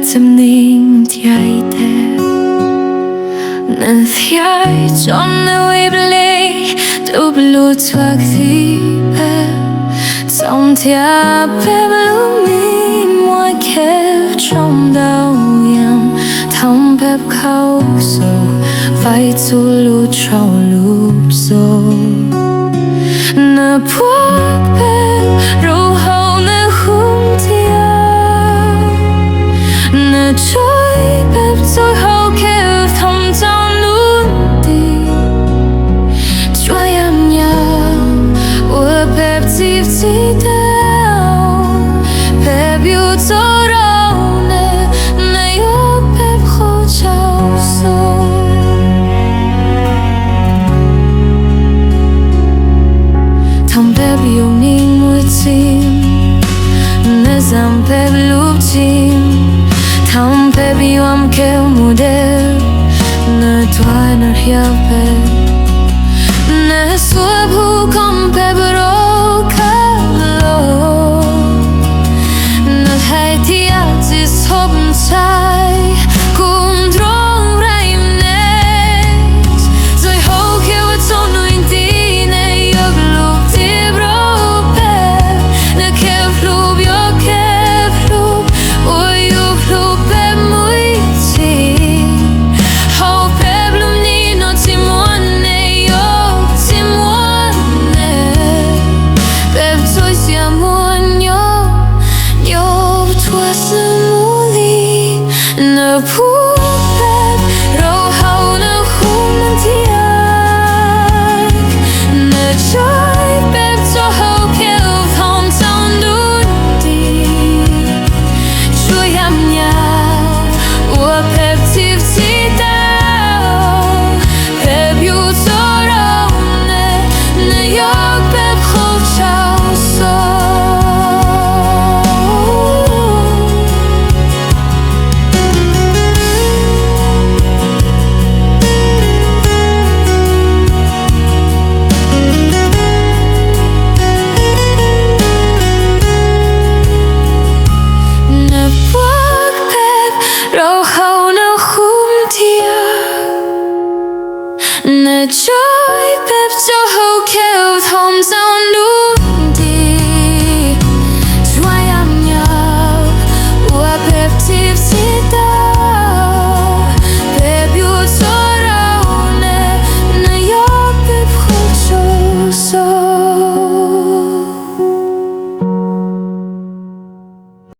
Txim neej cai tas, nws thiaj tso nws ib leeg rau lub txuas tiv peb, txoov thiab peb lub me muag khiav tsaug ntau yees, thaum peb khaus xus faib txhua lub tsho lub xov. Nws puag peb rau hauv nws hub ntiag, nws tso peb txog hauv kev thaum ntau hnub nti. Tsuas yog nyob ua peb txim txim tau, peb yuav txo rau nws, nws yuav peb qhov tsaug xov. Thaum peb yuav nim muaj txim, nws zam peb